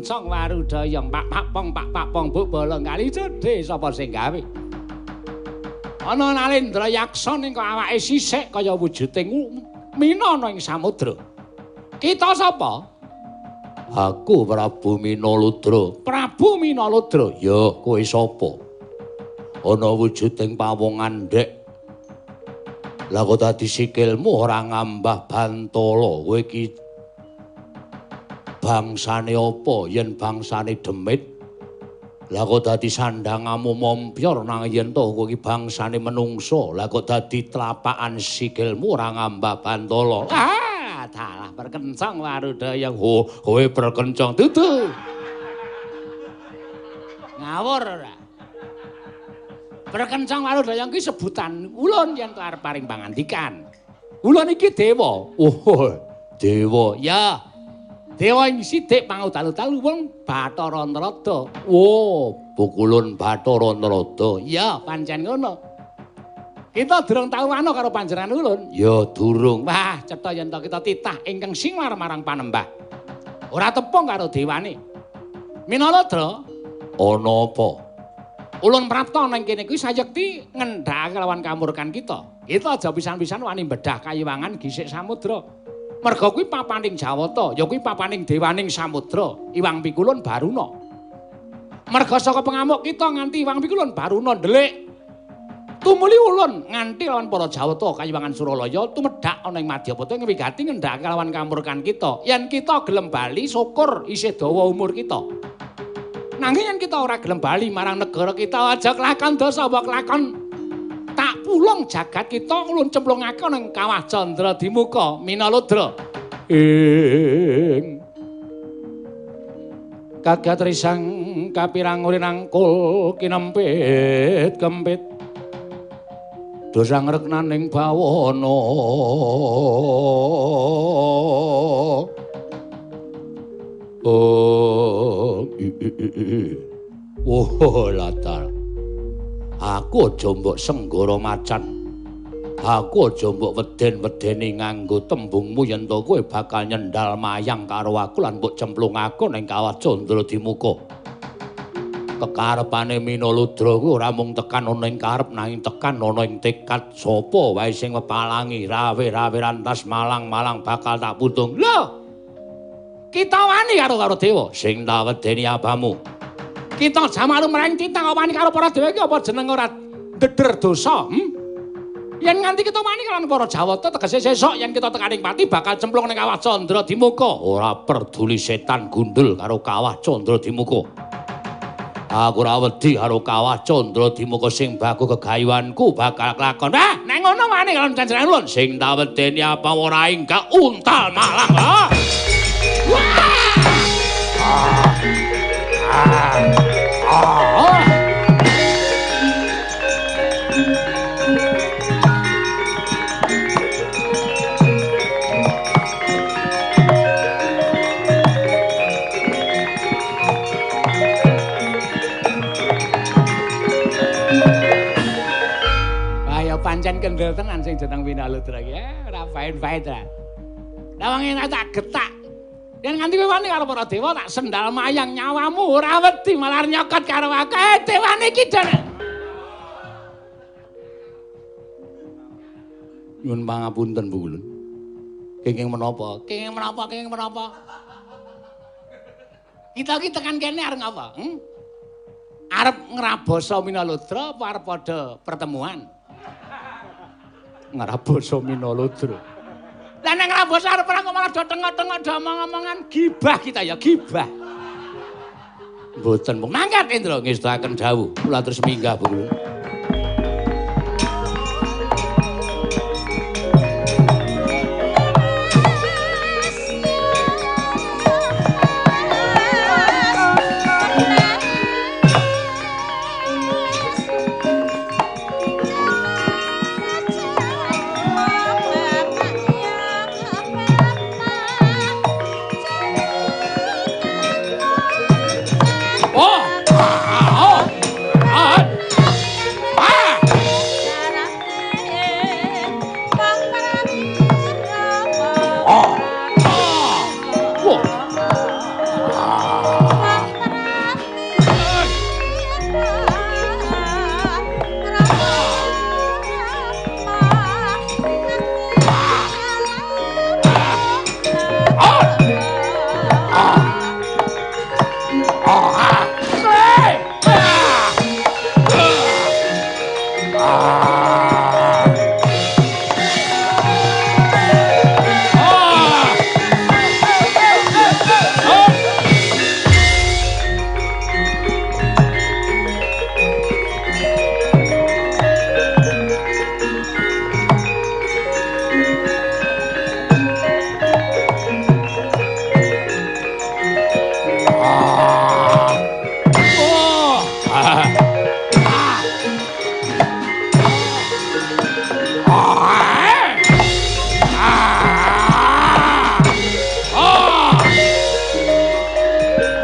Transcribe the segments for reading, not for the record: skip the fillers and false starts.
Perkencong warudaya pak pak pong pak pak pong buk bolong kali cedhe sapa sing gawe. Ana Nalendra Yaksa ning kok awake sisik kaya wujuding mina ana ing samudra. Kita sapa? Aku Prabu Minaludra. Prabu Minaludra. Ya, kowe sapa? Ana wujuding pawongan ndek. Lah kok dadi sikilmu ora ngambah bantala. Kowe iki bangsane apa? Yen bangsane demit. Lah kok dadi sandangamu mompyor nang yen to kowe iki bangsane menungso. Lah kok dadi tlapakan sikilmu ora ngambah bantala. Ah, dalah perkencong warudaya. Oh, kowe perkencong dudu. Ngawur ora? Perkencong warudaya iki sebutan ulun yen to arep paring pangandikan. Ulun iki dewa. Oh, dewa. Ya. Dewa ing sithik pangudal-udal wong Bathara Narada. Oh, pukulun Bathara Narada. Ya, pancen ngono. Kita durung tau ana karo panjenengan ulun. Ya, durung. Wah, cetha yen to kita titah ingkang singlar marang panembah. Ora tepung karo dewane. Minaludra, ana apa? Ulun prapta nang kene kuwi sayekti ngendhakake lawan kamurkan kita. Kita aja pisan-pisan wani bedah kayiwangan gisik samudra. Merga kuwi papaning Jawata, ya kuwi papaning dewaning samudra, Iwang Pikulun Baruna. Merga saka pengamuk kita nganti Iwang Pikulun Baruna ndelik. Tumuli ulun nganti lawan para Jawata kayiwangan Suralaya tumedhak ana ing Madyapata ing wigati ngendhakake lawan kamurkan kita. Yen kita gelem bali syukur isih dawa umur kita. Nanging yen kita ora gelem bali marang negara kita aja kelakon dosa apa kelakon tak pulung jagat kita ulun cemplungake nang kawah Candra Dimuka Minaludra. Ing kagat risang kapirang urinangkul kinempit kempit dosa ngreknaning bawana. Oh, oh latar. Aku aja mbok senggara macan. Aku aja mbok weden-wedeni nganggo tembungmu yen to kowe bakal nyendal mayang karo aku lan mbok cemplungake ning kawah Candra Dimuka. Kekarepane Minaludra kuwi ora mung tekan ana ing karep nanging tekan ana ing tekad. Sapa wae sing mepalangi rawe-rawe rantas malang-malang bakal tak puntung. Lho! Kita wani karo karo dewa sing tak wedeni abamu. Kita jamalu mreng titah wani karo para dewa iki apa jeneng ora ndeder dosa? Yen nganti kita wani karo para Jawata tegese sesuk yen kita tekaning pati bakal cemplung ning kawah Candra Dimuka. Ora peduli setan gundul karo kawah Candra Dimuka. Aku ora wedi karo kawah Candra Dimuka sing baku gegayuhanku bakal kelakon. Ah, nek ngono wani karo panjenengan ulun sing tak wedeni apa ora enggak untal malang. Ah. Wah, ya pancen kendel tenan sing jeneng Winaludra iki. Ora faen-faen ta. Lah wong enak tak getak. Yen nganti kowe wani karo para dewa tak sendal mayang nyawamu ora wedi malah nyokot karo aku. Dewane iki dene. Nyuwun pangapunten Bu Ulun. Kenging menapa? Kenging menapa? Kenging menapa? Kita iki tekan kene arep ngapa? Arep ngrabasa Minaludra apa arep padha pertemuan? Ngrabasa Minaludra. Lah nek ngrabasa arep perang kok malah do tengok-tengok do omong-omongan gibah kita ya, gibah. Mboten mung mangkat Indra ngestuaken dawuh. Kula terus minggah Bu. Oh! Ah! Oh! Ah!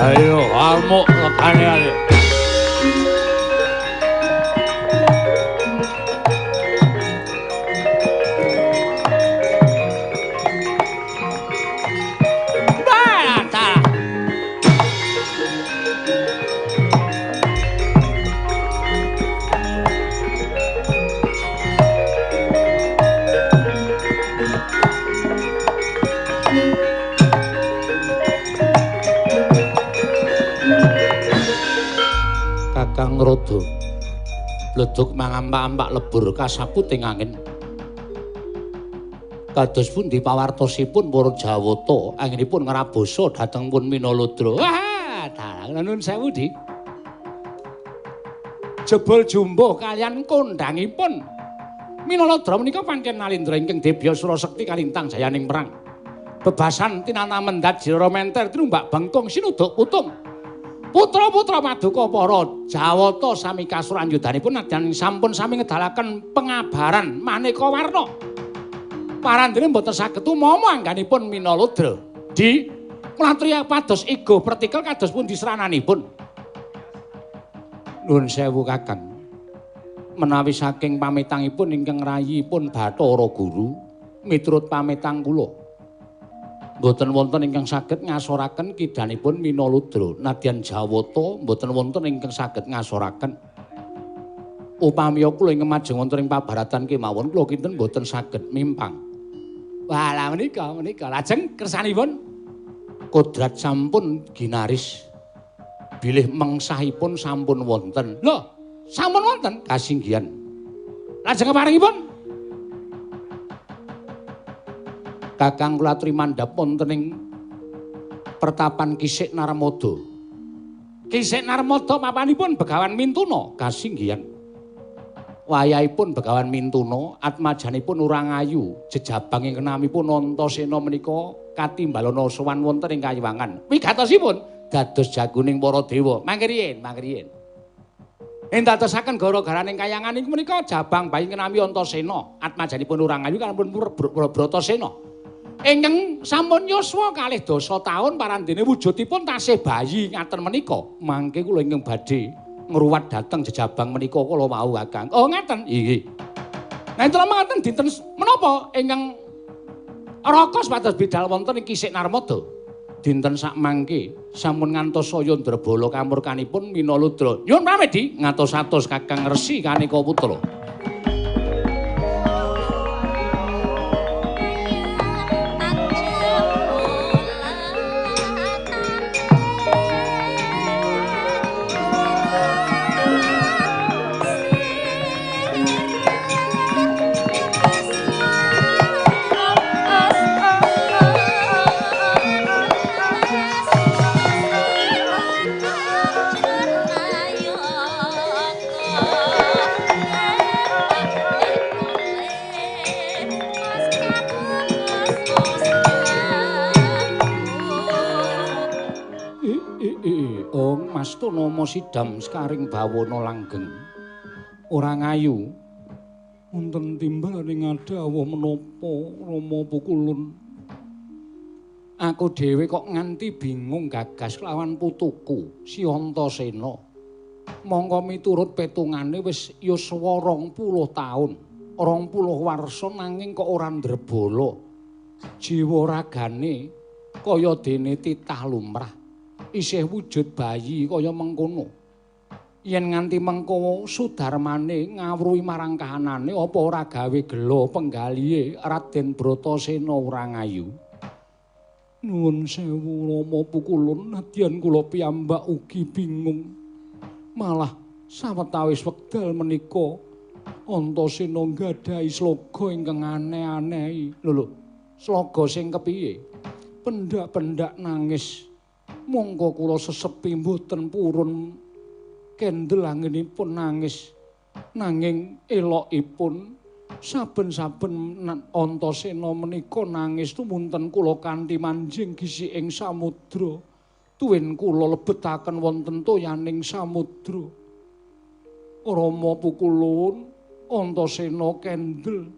Ayo amuk lekane ale. Kakang Rada bledug mangampak-ampak lebur kasaputing angin. Kados pundi pawartosipun para Jawata anginipun ngrabasa dhateng pun Minaludra. Wah, dalang nuwun sewu, Dik. Jebul jumbuh kaliyan kondhangipun Minaludra menika pancen nalindra ingkang debya surasekti kalintang jayaning perang. Bebasan tinata mendhat jira menter tinumbak bengkung sinuduk putung. Putra-putra paduka para Jawata sami kasuran yudanipun nadyan sampun sami ngedalaken pengabaran maneka warna. Parandene mboten saged tumama angganipun Minaludra. Di mlatriya pados igo pertikel kados pundi srananipun. Nuwun sewu Kakang. Menawi saking pamitangipun ingkang rayipun Bathara Guru miturut pamitang kula. Mboten wonten ingkang saged ngasoraken kidanipun Minaludra. Nadyan Jawata mboten wonten ingkang saged ngasoraken. Upami kula ingkang majeng wonten ing pabaratan kemawon kula kinten mboten saged mimpang. Wah, lha menika menika lajeng kersanipun kodrat sampun ginaris. Bilih mengsahipun sampun wonten. Lho, sampun wonten kasinggihan. Lajeng keparingipun Kakang kula aturi mandhap wonten ing pertapan Kisik Narmada. Kisik Narmada papanipun Begawan Mintuna kasinggihan. Wayahipun Begawan Mintuna atmajanipun urang ayu jejabang ingkang namipun Antasena menika katimbalana sowan wonten ing kayiwangan. Wigatosipun dados jagoning para dewa. Mangke riyin, mangke riyin. Ing dadosaken gara-garane kayangan ing menika jabang bayi ingkang nami Antasena atmajanipun urang ayu kanipun Bratasena. Ingkang sampun yuswa 12 taun parandene wujudipun tasih bayi ngaten menika. Mangke kula ingkang badhe ngruwat dhateng jejabang menika kala wau Kakang. Oh ngaten? Inggih. Nah enten mangaten dinten menapa ingkang raka supados bidal wonten ing Kisik Narmada. Dinten sakmangke sampun ngantos saya ndrebala kamurkanipun Minaludra. Nyuwun pamit Di, ngatos-atos Kakang Resi Kaneka Putra. Nama sidam sekaring bawana langgeng ora ngayu wonten timbalaning ngadhawuh menapa Rama Pukulun. Aku dhewe kok nganti bingung gagas kelawan putuku Si Antasena. Mongko miturut petungane wis yuswa 20 taun 20 warsa nanging kok ora ndrebala. Jiwa ragane kaya dene titah lumrah, isih wujud bayi kaya mengkono. Yen nganti mengko sudarmane ngawruhi marang kahanane apa ora gawe gela penggalihe Raden Bratasena ora ngayu. Nuwun sewu Rama Pukulun, nadyan kula piyambak ugi bingung. Malah sawetawis wekdal menika Antasena nggadahi sloga ingkang aneh-aneh. Lho lho, sloga sing kepiye? Pendak-pendak nangis. Mongko kula sesepi mboten purun kendel anggenipun nangis. Nanging elokipun saben-saben Antasena menika nangis tumunten kula kanthi manjing gisik ing samudra. Tuwin kula lebetaken wonten toyaning samudra. Rama pukulun Antasena kendel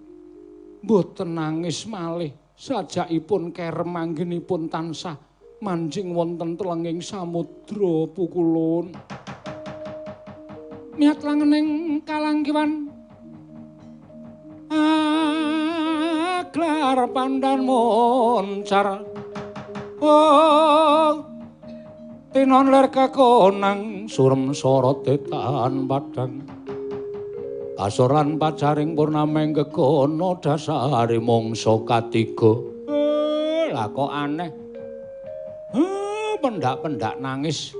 mboten nangis malih, sajakipun kerem anggenipun tansah manjing wonten telenging samudra pukulun. Miyat langening kalangkiwan aglar pandan moncar. Oh tinon ler kekonang surem sorote tan padang. Kasoran pacaring purnameng gegono dasare mangsa katiga. Lah kok aneh. Pendak-pendak nangis.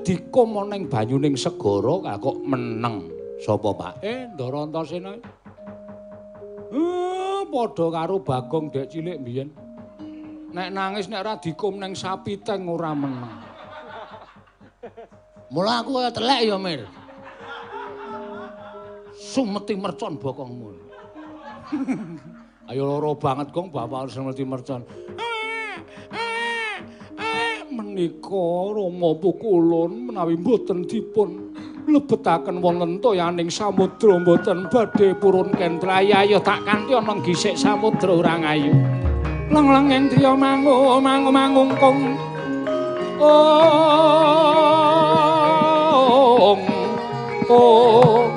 Dikum ning banyuning segara kok meneng. Sapa Pak? Ndara Antasena. Padha karo Bagong dek cilik mbiyen. Nek nangis nek ora dikum ning sapi teng ora meneng. Mula aku kaya telek ya, Mir. Sumeti mercon bokongmu. Ayo loro banget gong bapak harus sumeti mercon. Menika Rama pukulun menawi mboten dipun lebetaken wonten toyaning samudra mboten badhe purun kendel. Ayo tak kanthi ana gisik samudra ora ngayu. Leng-lenging driya mangu mangu mangungkung. Ong ong.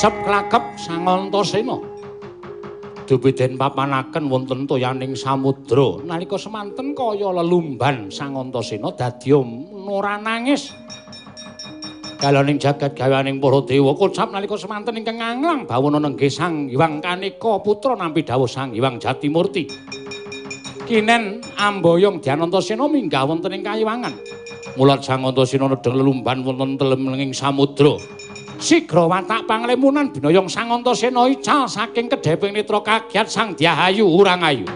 Sep klakep Sang Antasena. Dupi den papanaken wonten toyaning samudra. Nalika semanten kaya lelumban Sang Antasena dadi ora nangis. Galoning jagat gaweaning para dewa kocap nalika semanten ingkang nganglang bawana nenggih Sang Hyang Kaneka putra nampi dawuh Sang Hyang Jatimurti. Kinen amboyong Dyan Antasena minggah wonten ing kayiwangan. Mulat Sang Antasena nedheng lelumban wonten telenging samudra. Sigra watak panglemunan binayong Sang Antasena ical saking kedheping netra kagiat Sang Dyahayu urang ayu.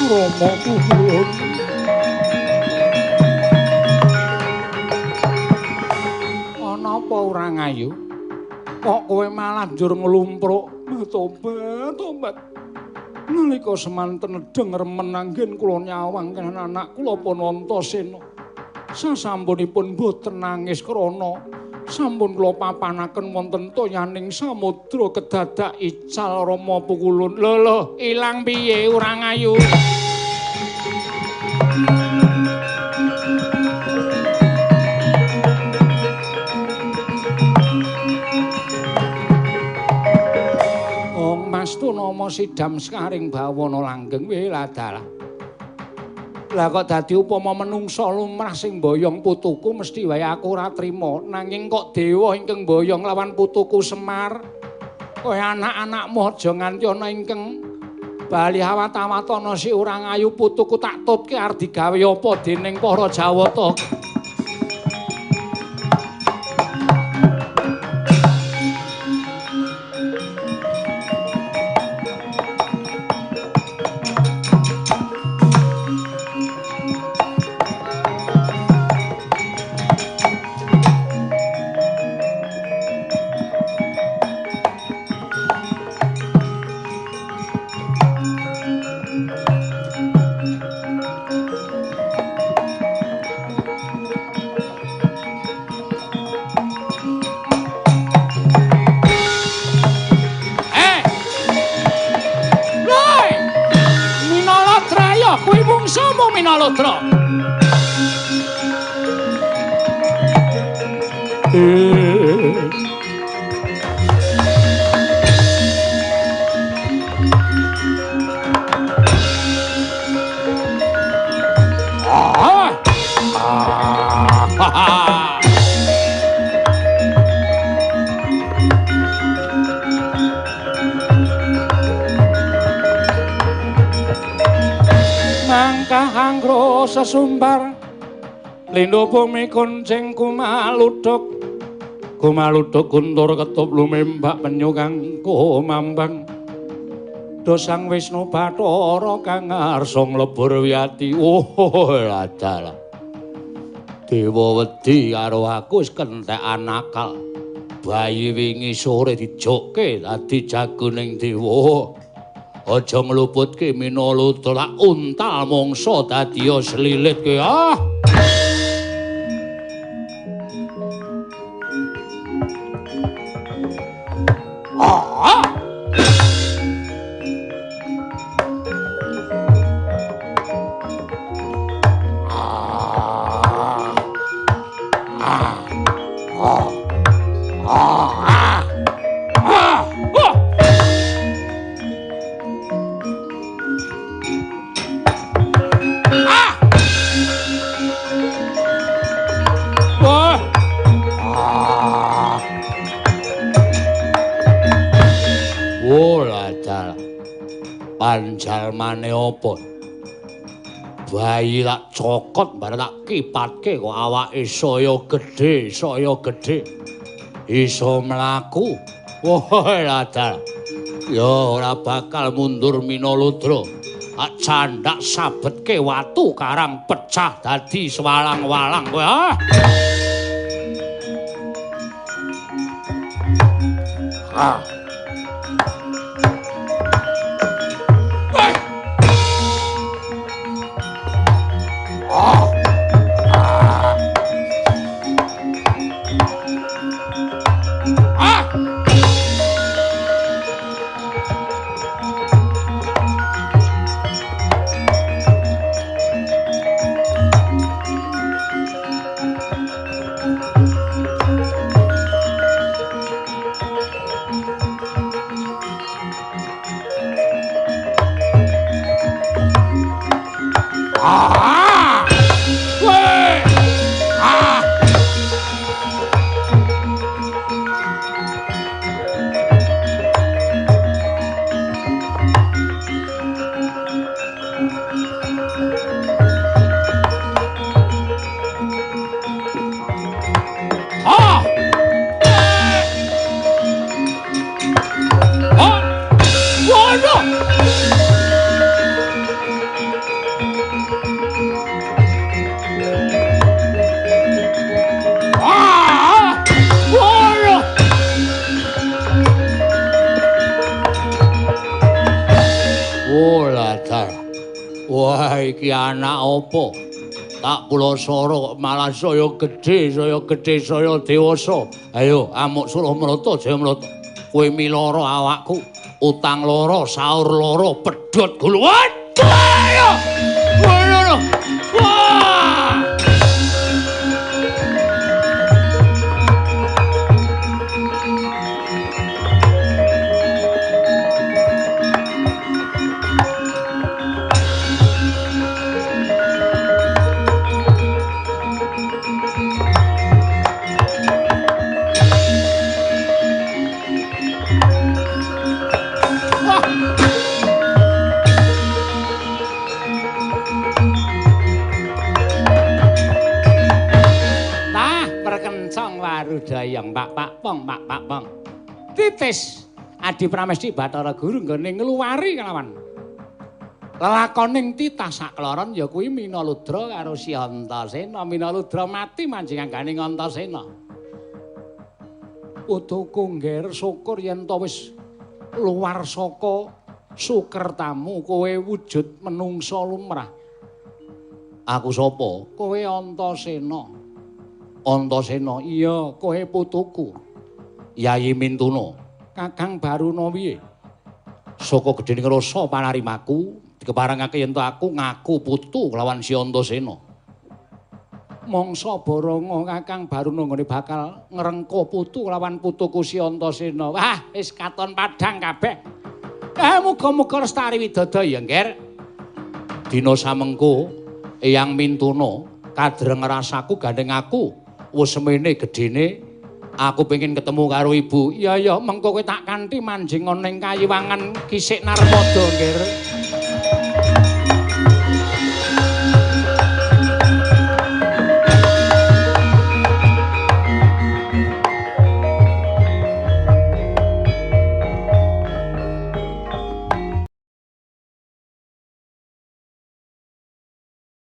Rama puhun. Ana apa ora ngayu? Kok kowe malah njur nglumpruk? Tobat, tobat. Nalika semanten nedheng remen anggen kula nyawang anak kula pun Antasena. Sasampunipun mboten nangis krana sampun kula papanaken wonten toyaning samudra kedadak ical Rama pukulun. Lho lho, ilang piye ora ngayu? Gumastu nama sidam sekaring bawana langgeng weladalah. Lah kok dadi upama menungsa lumrah sing mboyong putuku mesti wae aku ora trima. Nanging kok dewa ingkang mboyong lawan putuku Semar. Kowe anak-anakmu aja nganti ana ingkang bali awat-awatana si ora ngayu putuku tak tutke arep digawe apa dening para Jawata. Minalodra. Mangkah sesumbar lindho bumi kuncing kumaluduk kumaluduk guntur ketup lumembak penyu kang kumambang dosang Wisnu Bathara kang ngarsa nglebur wiyati. Oh ladalah dewa wedi karo aku wis kentekan akal. Bayi wingi sore dijokke dadi jagoning dewa. Aja ngluputke Minalodra lak untal mangsa dadi slilit kowe. Ah. Ah. Ah. Ah. Ah. Ah. Ah. Panjalmane apa? Bayi tak cokot bareng tak kipatke kok awake saya gedhe, saya gedhe. Iso mlaku. Wah, ladal. Ya ora bakal mundur Minalodra. Tak candhak sabetke watu karang pecah dadi swalang-walang kowe. Ah. Ah. Wah, iki anak apa? Tak pulasara kok malah saya gedhe, saya gedhe, saya dewasa. Ayo, amuk Suramrata, Jayamrata. Kowe milara awakku, utang loro, saur loro, pedhot gulu. Waduh, ayo. Waduh. Wah! Tah perkencong warudayang pak pak pong pak pak pong. Titis Adi Pramesti Bathara Guru nggone ngluwari kelawan lelakoning titah sakloron ya kuwi Minaludra karo Si Antasena. Minaludra mati manjing anggane Antasena. Putuku ngger syukur yen to wis luar saka sukertamu kowe wujud menungsa lumrah. Aku sapa? Kowe Antasena. Antasena, iya kowe putuku. Yayi Mintuna. Kakang Baruna piye? Saka gedhening rasa panarimaku dikeparengake yen to aku ngaku putu kelawan Si Antasena. Mangsa baranga Kakang Baruna nggone bakal ngrengkuh putu kelawan putuku Si Antasena. Wah, wis katon padhang kabeh. Muga-muga lestari widodo ya, Ngger. Dina samengko Eyang Mintuna kadreng rasaku gandeng aku wis semene gedhene aku pengin ketemu karo ibu. Iya ya, mengko kowe tak kanthi manjing ana ing kayiwangan Kisik Narmada, Ngger.